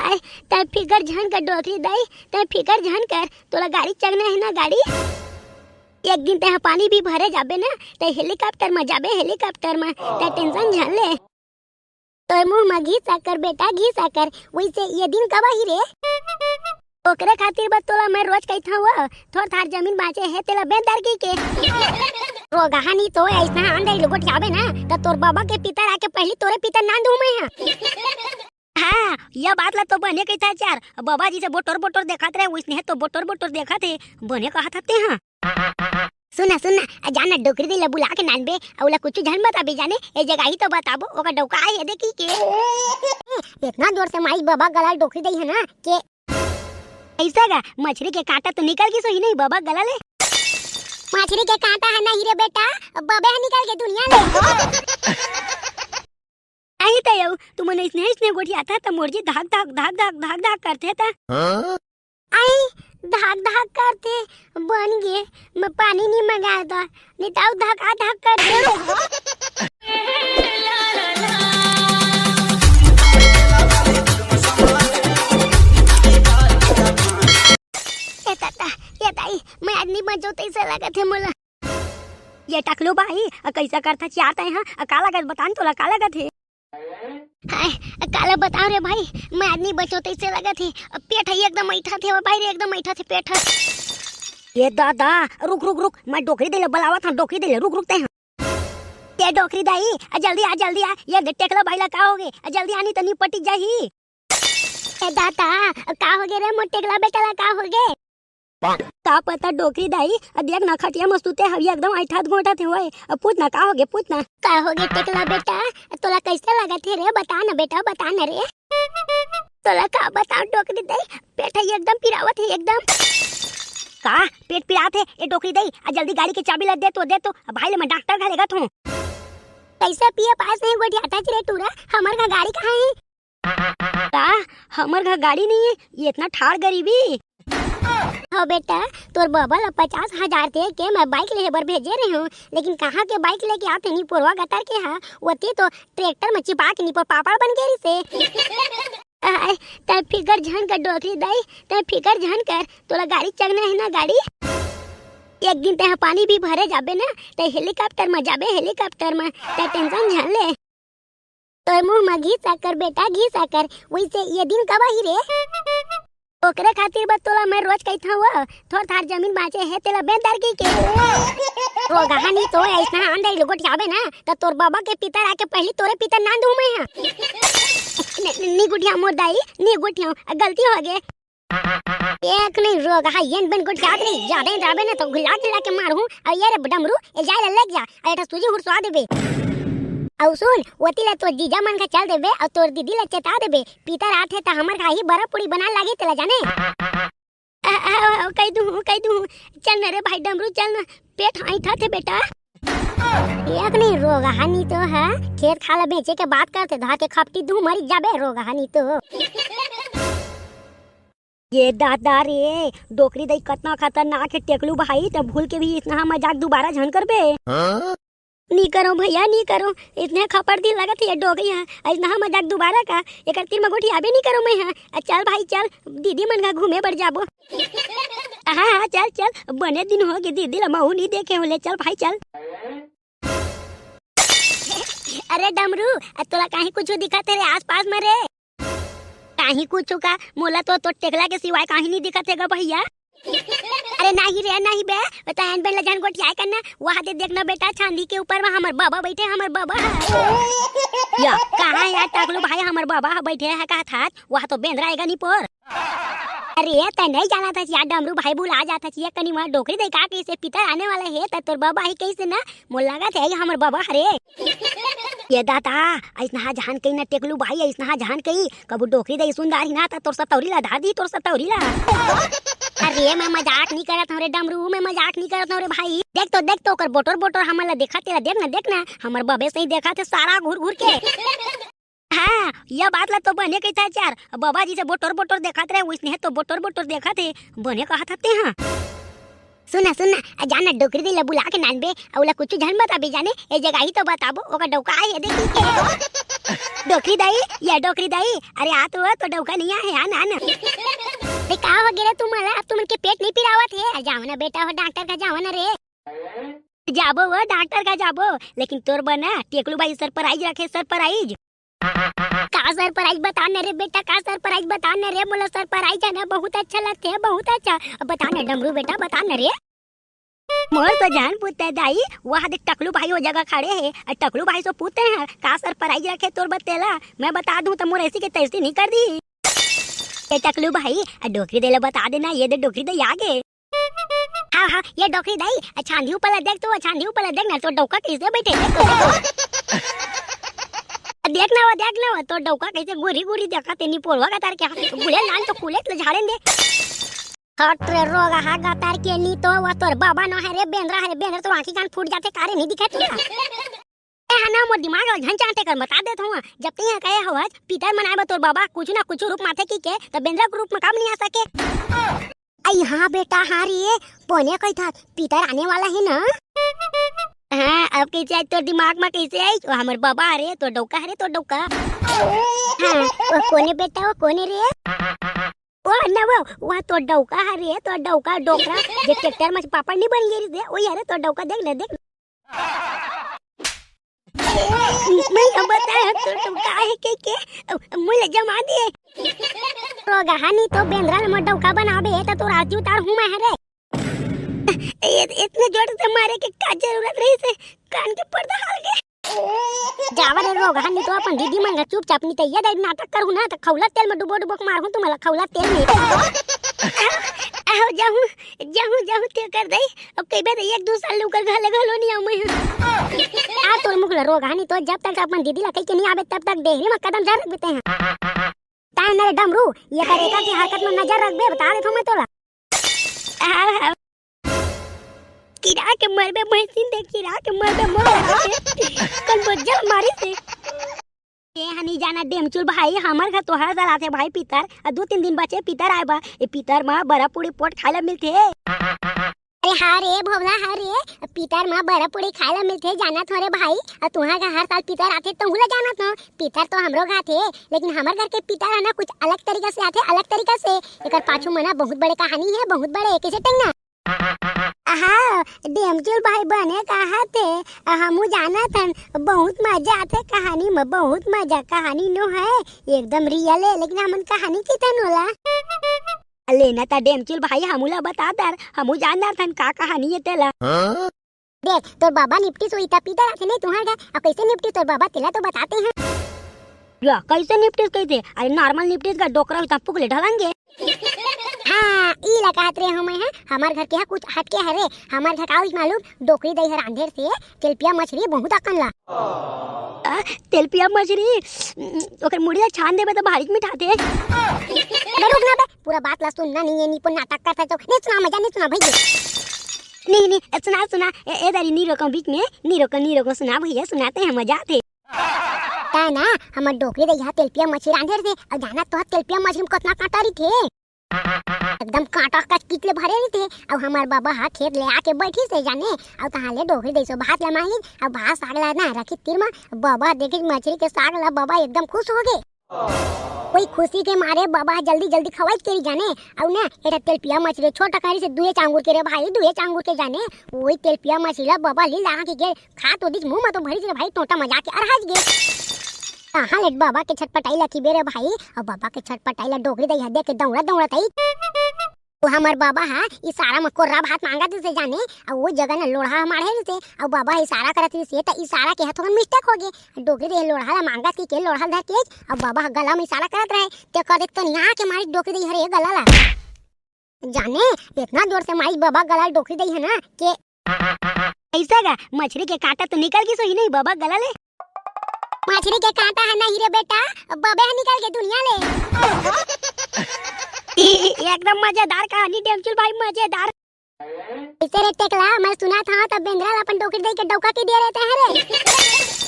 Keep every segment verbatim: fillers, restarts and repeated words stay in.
अरे, तैं फिकर झन कर डोकरी दाई, तैं फिकर झन कर, तोला गाड़ी चघना हे ना गाड़ी। एक दिन तैं ह पानी भी भरे जाबे ना, तैं हेलीकॉप्टर म जाबे, हेलीकॉप्टर म, तैं टेंशन झन ले। तोर मुंह म घी साकर बेटा, घी साकर। वइसे ये दिन कब आही रे? ओकरे खातिर बस तोला मैं रोज कहिथंव, थोर थार जमीन बांचे हे, तेला बेच डार कहिके। रोगहा नी तो अइसना आंधे लोग गोठियाबे ना, त तोर बाबा के पितर आके पहिली तोरे पितर नांद दूं मैं ह। हाँ, ये बात ला तो बने कहिथा यार। बाबा जी से बोटोर बोटोर देखात रहे, वइसने तो बोटोर बोटोर देखात हे, बने कहत हते हाँ। सुन ना, सुन ना, आ जा ना डोकरी दे ला बुला के नानबे, अउ ला कुछ झन बताबे जाने, ए जगह ही तो बताबो, ओकर डौका आए हे देखी के। इतना जोर से माई बाबा गला डोकरी दे हे ना, के ऐसा गा, मछरी के कांटा तो निकल गिस होही नहीं बाबा गला ले। मछरी के कांटा ह नहीं रे बेटा, बबे ह निकल के दुनिया ले। नहीं त यऊ, तुमन अइसने अइसने गोठियाथा त मोर जी धक धक धक धक धक धक करथे त। हाँ? आई, धक धक करथे, बन गे, मैं पानी नी मंगाए त, नी त अउ धका धक करथे। ए तता, ए दाई, मैं आज नी बचों तइसे लगत हे मोला। ये टकलू भाई, अ, कइसा करथा चियार तैं हा? अ, का लगत बता न तोला का लगत हे? हाय, काला बताओ रे भाई, मैं आज नी बचों तइसे लगत हे। अ, पेट ह एकदम अइठा थे भाई रे, एकदम अइठा थे पेट ह। ये दादा, रुक, रुक, रुक, मैं डोकरी दे ले बलावत हंव, डोकरी दे ले, रुक, रुक तैं हा। ये डोकरी दाई, अ, जल्दी आ, जल्दी आ, ये दे टेकला भाई ला का होगे? अ, जल्दी आनी त नी पटी जाही। ए दादा, का होगे रे मोर टेकला बेटा ला, का होगे? का पता डोकरी दाई, अ देख ना खटिया म सुते हवय एकदम अइठात गोठात होय। अ पूछ ना का होगे, पूछ ना। का होगे टेकला बेटा, तोला कइसे लगत हे रे? बता ना बेटा, बता ना रे। तोला का बताओं डोकरी दाई, पेट ह एकदम पिरावत हे एकदम। का पेट पिरात हे? ए डोकरी दाई, अ जल्दी गाड़ी के चाबी ला दे तो, दे तो, अ भाई ले मैं डॉक्टर घर लेगत हंव। कइसे पिए पास नहीं गोठियाथस रे टूरा, हमर घर गाड़ी कहाँ हे? का हमर घर गाड़ी नहीं हे? ये इतना ठाड़ गरीबी। हो बेटा, तोर बाबा ला पचास हजार दे के मैं बाइक लेहे बर भेजे रहे हंव, लेकिन कहाँ के बाइक लेके आथे नी पोरवा गतर के हा, ओती तो ट्रैक्टर में चिपा के नी पोर पापड़ बन गे रिसे। आय, तैं फिकर झन कर डोकरी दाई, तैं फिकर झन कर, तोला गाड़ी चघना हे ना गाड़ी। एक दिन तैं ह पानी भी भरे जाबे ना, तैं हेलीकॉप्टर में जाबे, हेलीकॉप्टर में, तैं टेंशन झन ले। तोर मुंह म घी साकर बेटा, घी साकर। वइसे ये दिन कब आही रे? ओकरे खातिर बस तोला मैं रोज कहिथंव, थोर थार जमीन बांचे हे, तेला बेच डार कहिके। रोगहा नी तो अइसना आंधे लोग गोठियाबे ना, त तोर बाबा के पितर आके पहिली तोरे पितर नांद दूं मैं हा। न-, न-, नी गोठियाओं मोर दाई, नी गोठियाओं, गलती होगे। एक नहीं रोगहा, येन बेन गोठियात रही, जादा ही जाबे ना तो घुला घुला के मारहूं। अउ ये रे डमरू, ए जाय ला लेग जा, अउ एठा सूजी हुरसवा देबे। अउ सुन, ओती ला तोर जीजा मन का चल देबे, अउ तोर दीदी ला चेता देबे, पितर आथे त हमर खाही बरा पूड़ी बनाए लागी तेला जाने। आ, आ, आ, कहि दूं, कहि दूं, चल ना रे भाई डमरू, चल ना, पेट अइठा थे बेटा। एक नहीं रोगहा नी तो हा, खेत खाला बेचे के बात करथे, धर के खपटी दूं मरी जाबे रोगहा नी तो। ये दादा रे, डोकरी दई कतना खतरनाक हे टेकलू भाई, त भूल के भी इसना मजाक दोबारा झन करबे। हाँ? नी करो भैया, नी करो, इसने खपड़ दिल लगत हे ये डोकरी हा, इसना मजाक दोबारा का, एकर तीर म गोठियाबे नी करो मैं हा। आ चल भाई चल, दीदी मन का घूमे बर जाबो। हाँ, हाँ, चल, चल, बने दिन होगे दीदी ला महू नी देखे हों ले, चल भाई चल। अरे डमरू, आ तोला काहीं कुछु दिखत हे रे आसपास म रे? काहीं कुछु का? मोला तो तोर टेकला के सिवाय काहीं नी दिखत हे गा भैया। अरे नहीं रे, नहीं बे, बता एन बेन ला झन गोठियाय करना, वहाँ दे देखना बेटा, छांदी के ऊपर म हमर बाबा बइठे, हमर बाबा ह। या, कहाँ हे यार टकलू भाई, हमर बाबा ह बइठे हे कहत हस, वहाँ तो बेंदरा आय गा नी पोर। अरे, तैं नहीं जानत हस यार, डमरू भाई भुला जात हस, ये कनी वहाँ डोकरी दई का कहिसे, पितर आने वाला हे, त तोर बाबा ही कहिसे ना, मोला लागत हे, ये हमर बाबा हरे। ये दाता, अइसना हा झन कही ना टेकलू भाई, अइसना हा झन कही, कभू डोकरी दई सुन डारही ना, त तोर सतौरी ला धार दी, तोर सतौरी ला। अरे, मैं मजाक नहीं करत हूँ रे डमरू, मैं मजाक नहीं करत हूँ रे भाई। देख तो, देख तो, ओकर बोटोर बोटोर हमन ला देखा, तेला देख ना, देख ना, हमर बबे सही देखा थे सारा घूर घूर के। हाँ, ये बात ला तो बने कहिथा यार, बाबा जी से बोटोर बोटोर देखात रहे, वइसने तो बोटोर बोटोर देखात हे, बने कहत हते हाँ। सुन ना, सुन ना, आ जा ना डोकरी दई ला बुला के नानबे, अउ ला कुछ झन बताबे जाने, ए जगह ही तो बताबो, ओकर डौका आए हे देखी के। डोकरी दाई, ये डोकरी दाई, अरे आ तो, तो डौका नहीं आए, आ ना, आ ना। अरे का हो गे रे तुमन ला, अब तुमन के पेट नहीं पिरावत हे? जाओ ना बेटा हो, डॉक्टर करा जाओ ना रे। जाबो वो, डॉक्टर करा जाबो, लेकिन तोर बर ना टेकलू भाई surprise रखे, surprise। का surprise बता न रे बेटा, का surprise बता न रे, मोला surprise है ना, बहुत अच्छा लगथे, बहुत अच्छा। अब बता न डमरू बेटा, बता न रे। मोर तो जान पूछत हे दाई, वहाँ देख टकलू भाई वो जगह खड़े हे, अउ टकलू भाई से पूछत हे, का surprise रखे तोर बर तेला, मैं बता दूँ त मोर ऐसी के तैसी नहीं कर दी। ए टकलू भाई, आ डोकरी दाई ला बता देना, ये दे डोकरी दाई आ गे। हाँ, हाँ, ये डोकरी दाई, आ छांदी ऊपर ला देख तो, आ छांदी ऊपर ला देख ना, तोर डौका कैसे बैठे हे, देख तो, देख तो। देख ना वो, देख ना वो, तोर डौका कैसे गोरी गोरी देखत हे, निपोरवा कस तार के, गुले लान तो कुले झाड़ेन दे। हट रे रोगहा गतर के, नी तो वो तोर बाबा नो हरे, बेंदरा हरे, बेंदरा तो आँखी कान फूट जाथे, का रे नहीं दिखत हे? ए, हाँ ना, मोर दिमाग ल झन चाटे कर बता देत हूँ। जब तैं कहे हवस, पितर मनाए बर तोर बाबा कुछ ना कुछ रूप माथे की के, त बेंदरा के रूप में काम नहीं आ सके। अई हाँ बेटा, हाँ रे, बने कहिथस, पितर आने वाला हे ना? हाँ, अब कैसे आई तोर दिमाग में, कैसे आई? वो हमर बाबा हरे, तोर डौका हरे, तोर डौका। हाँ, वो कोने बेटा, वो कोने रे? ओ ना वो, वो तोर डौका हरे, तोर डौका डोकरा, जे ट्रैक्टर में पापड़ नहीं बन गई रे, वो यार तोर डौका देख ना, देख। मैं तो बताया तो, तो काहे के, के मुझे जमा दिए। रोगहा नी तो बेंदरा में डौका बनाबे त तोर आरती उतार हूँ मैं हरे। ये इतने जोर से मारे के का जरूरत रहिसे? कान के पर्दा हल गे। जावा रे रोगहा नी तो अपन दीदी मन ला चुपचाप नितैया दाई नाटक करहूँ ना त खौला तेल में डुबो डुबो के मारहूँ तुम्हला खौला तेल में। आओ जाहूँ, जाहूँ, जाहूँ ते कर दे। अब कई बार एक दो साल ले ओकर घले घलो नहीं आऊँ मैं। आ तोर मुख ला रोगहा नी तो जब तक अपन दीदी ला कहि के नहीं आबे तब तक डेहरी में कदम धर रखबे तैं। ताय न रे डमरू, ये कर एकर के हरकत में नजर रखबे, बता देत हूँ मैं तोला। हाँ, हाँ। किरा के मरबे भैंसिन दे, किरा के मरबे मोर। कल बज्जल मारिसे। ए हनी जाना डेमचुल भाई, हमर घर तो हर साल आथे भाई पितर, आ दू तीन दिन बचे पितर आए बा। ए पितर म बरा पूड़ी पोट खाए ला मिलथे। अरे हाँ रे भोला, हाँ रे, पितर म बरा पूड़ी खाए ला मिलथे, जानत हो रे भाई। आ तुहा घर हर साल पितर आथे, तहूँ ला जानत हो। पितर तो हमरो घर आथे, लेकिन हमर घर के पितर है ना कुछ अलग तरीका से आथे, अलग तरीका से। एकर पाछू म ना बहुत बड़े कहानी है, बहुत बड़े, कैसे टंगना। हाँ, डेमचुल भाई बने कहाथे, हमू जानत हन, बहुत मजा आथे कहानी म, बहुत मजा। कहानी नो है, एकदम real है, लेकिन हमन कहानी कितन होला। लेना त डेमचुल भाई, हमू ला बता दर, हमू जान दर थन का कहानी है तेला। हाँ? देख, तोर बाबा निपटिस होही त पितर आथे नहीं तुहार घर, अब कैसे निपटिस तोर बाबा तेला तो बताते हैं। या, कैसे निपटिस कैसे? अरे normal निपटिस गा, डोकरा हुई त पुगले ढलांगे। हाँ, ई ला कहत रहे हूँ मैं, हाँ, हमार घर के यहाँ कुछ हटके हरे, हमार घर का उस मालूम, डोकरी दई हर अंधेर से तेलपिया मछरी बहुत अकन ला। आ, तेलपिया मछरी, उम, ओकर मुड़ी ला छान देबे त भारी मिठाथे। अबे रुक ना बे, पूरा बात ला सुनना नहीं है, नी पर नाटक करता तो, नहीं सुना मजा, नहीं सुना भैया। नहीं, नहीं, सुना, सुना, ए, ए दारी, नहीं रोको बीच में, नहीं रोको, नहीं रोको, सुना भैया, सुनाते हैं, मजा आते। ता ना, हमर डोकरी दई हा तेलपिया मछरी रांधे रहिथे, अउ जानत तो हा तेलपिया मछरी में कतना कांटा रहिथे। एकदम कांटा कचकिच ले भरे रहिथे, अउ हमर बाबा हा खेत ले आके बैठिस हे जाने, अउ तहाँ ले डोकरी दई सो भात ले मांगिस, अउ भात साग ला ना रखिस तीर म, बाबा देखिस मछरी के साग ला, बाबा एकदम खुश हो गे। कोई खुशी के मारे बाबा हा जल्दी जल्दी खवाई के रही जाने, अउ ना एटा तेलपिया मछरी छोटा करी से दुए चांगुर के रे भाई, दुए चांगुर के जाने, वही तेलपिया मछरी ला बाबा ली ला के गे खा तो दिस, मुंह में तो भरी रे भाई, टोंटा मजा के अरहज गे। कहाँ ले बाबा के छटपटाई ला की बेरे भाई, अउ बाबा के छटपटाई ला डोकरी दई हा देख के दौड़ा दौड़ा तई। वो हमर बाबा हा इशारा में कोर्रा भात मांगा दिस हे जाने, अउ वो जगह ना लोढ़ा हा मारे रहिस हे, अउ बाबा हा इशारा करत रहिस हे, त इशारा के हा थोकन mistake हो गे। डोकरी दई लोढ़ा ला मांगा थी के लोढ़ा धर के, अउ बाबा हा गला में इशारा करत रहे, ते कर देख तो नहीं आके मारी डोकरी दई हरे गला ला। जाने, इतना जोर से माई बाबा गला डोकरी दई है ना के। ऐसा का मछरी के कांटा तो निकल गिस होही नहीं बाबा गला ले। मछरी के कांटा है नहीं रे बेटा, बाबे है निकल के दुनिया ले। एकदम मजेदार कहानी डेमचुल भाई, मजेदार। इसे रे टेकला, मैं सुना था तब बेंदरा ला अपन डोकरी दई के डौका के दे रहे थे रे।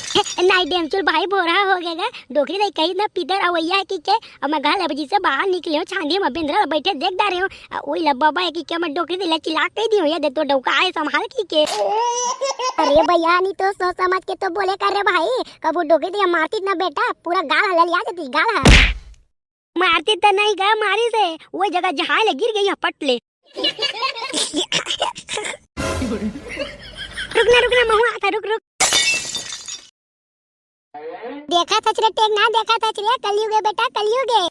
नहीं डेमचुल भाई, भोरहा हो गे गा। डोकरी दाई कही ना पितर अवैया हे कि के, अब मैं घर ले जिसे बाहर निकले हूँ, छांदी में बेंदरा ला बैठे देख डारे हूँ। आ ओई ला बाबा हे कि के, मैं डोकरी दाई ला चिल्ला कह दी हूँ, ये दे तो डौका आए संभाल कि के। अरे भैया, नी तो सोच समझ के तो बोले कर रे भाई, कभू डोकरी दाई मारती ना बेटा, पूरा गाल हला लिया देती, गाल हा। मारती त नहीं गा, मारी से वो जगह जहाँ ले गिर गई है पट ले। रुक ना, रुक ना, महू आता, रुक, रुक। देखा थच रे टेक ना, देखा थच रे, कलयुग हे बेटा, कलयुग हे।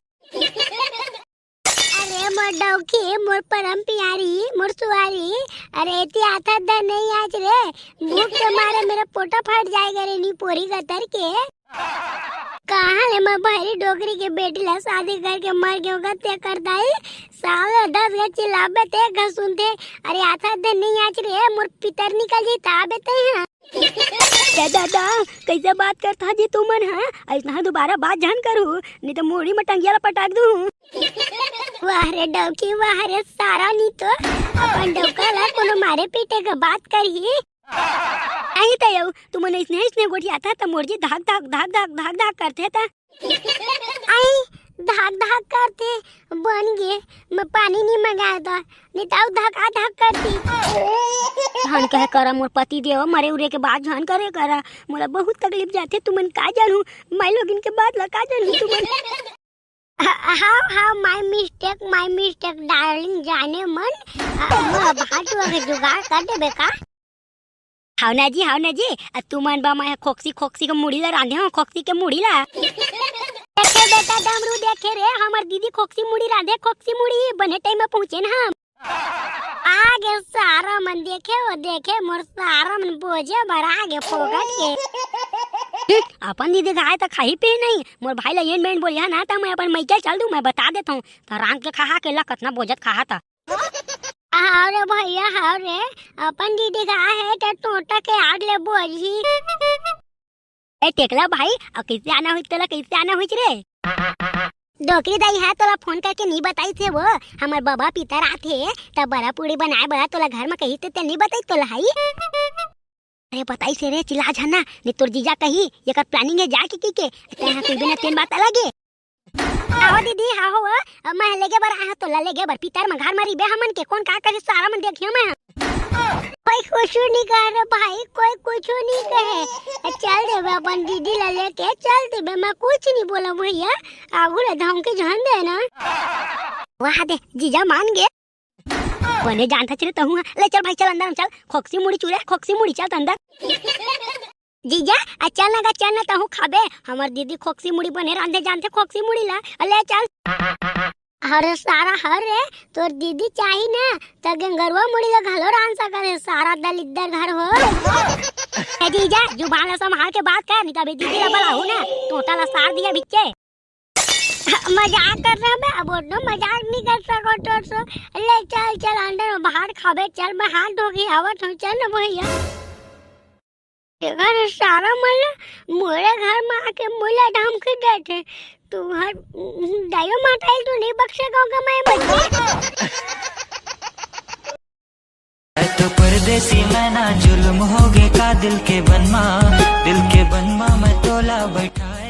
अरे मोर डौकी, मोर परम प्यारी, मोर सुआरी, अरे एती आता द नहीं आज रे, भूख के मारे मेरा पोटा फट जाएगा रे, नी पोरी गतर के। कहाँ ले मैं भैरी डोकरी के बेटी ला शादी करके मर गयो गा ते कर दाई, साले दस गा चिल्लाबे ते गा सुनते, अरे आता द नहीं आज रे, मोर पितर निकल जी ताबे ते हैं। ए दादा, कैसे बात करता जी तुमन, हाँ? ऐसना दोबारा बात झन करू, नहीं तो मुड़ी में टंगिया ला पटाक दूँ। वाह रे डौकी, वाह रे सारा, नी तो अपन डौका ला कोनो मारे पीटे के बात करही। नहीं तो यऊ, तुमन ऐसने, ऐसने गोठियाथा त मोर जी धाक, धाक, धाक, धाक, धाक, धाक करथे त। आई, धाक धाक करथे, बन गे, मैं पानी नहीं मंगाए तो, नहीं तो अउ धाका धाक करती। झन कहे करा मोर पति देव, मरे उरे के बाद झन करे करा, मोला बहुत तकलीफ जाथे, तुमन का जानू, मैं लोगिन के बात ला का जानू तुमन। हाव, हाव, my mistake, my mistake, darling, जाने मन, आ, मैं भाटुआ के जुगाड़ कर देबे का? हाव ना जी, हाव ना जी, आ तुमन बा मैं खोकसी, खोकसी के मुड़ी ला रांधे हूँ, खोकसी के मुड़ी ला। देखे बेटा डमरू, देखे रे, हमर दीदी खोकसी मुड़ी रांधे, खोकसी मुड़ी, बने टाइम में पहुँचे ना हम। आगे सारा मन देखे, वो देखे, मोर सारा मन बोझे भर आगे फोकट के। अपन दीदी खाए त खाही पी नहीं, मोर भाई ला एन बेन बोलिया ना, त मैं अपन मइके चल दूँ, मैं बता देत हूँ, त रांध के खाहा के ला कतना बोझत खाहा त। हाव रे भैया, हाव रे, अपन दीदी का हे त टोटा के आग ले बोलही। ए टेकला भाई, अब कैसे आना हुई तोला, कैसे आना हुई रे? डोकरी दाई हा तोला फोन करके नहीं बताई थे वो, हमर बाबा पितर आथे, तब बड़ा पूड़ी बनाए बड़ा तोला घर में कही थे, ते नहीं बताई तोला हाई? अरे बताई से रे, चिल्ला झन ना, नहीं तोर जीजा कही, ये कर प्लानिंग है जाके की के, ते हाँ कोई बिना तेन बात अलग है। आओ दीदी, हाँ हो, अब मैं लेगे बर आया तो ला लेगे बर पितर में घर मारी बे हमन के कौन का करे सारा मन देखियो मैं। कोई कुछ नहीं कह रहे भाई, कोई कुछ नहीं कहे। चल देबे अपन दीदी ला लेके, चल देबे, मैं कुछ नहीं बोला भैया। आगू ले धमकी झन देना। वाह दे, जीजा मान गे। बने जानत हच रे तहूँ ह। ले चल भाई, चल अंदर में चल। खोकसी मुड़ी चूरे, खोकसी मुड़ी, चल त अंदर। जीजा, आ चल ना गा, चल ना तहूँ खाबे। हमर दीदी खोकसी मुड़ी बने रांधे जानथे, खोकसी मुड़ी ला। आ ले चल। अरे सारा हर रे, तोर दीदी चाही ना, त गेंगरुआ मुड़ी ला घलो रांध सकत हे, सारा दलिद्दर घर हो। ए जीजा, जुबान ला संभाल के बात कर, नहीं त अभी दीदी ला बलाहू ना, टोटा ला सार दिया बिच्चे। मजाक कर रहा मैं, अब ओतनो मजाक नहीं कर सको तो, तो ले चल, चल अंदर में बाहर खाबे, चल मैं हाथ धो के आवत हूँ, चल ना भैया। अगर सारा मन मोरे घर में आके मुला धमकी देथे, तू हर दायो माता तो नहीं बख्शे कहूँगा मैं बच्चे। मैं तो परदेसी, मैं ना जुल्म होगे का दिल के बनमा, दिल के बनमा मैं तोला बैठाए।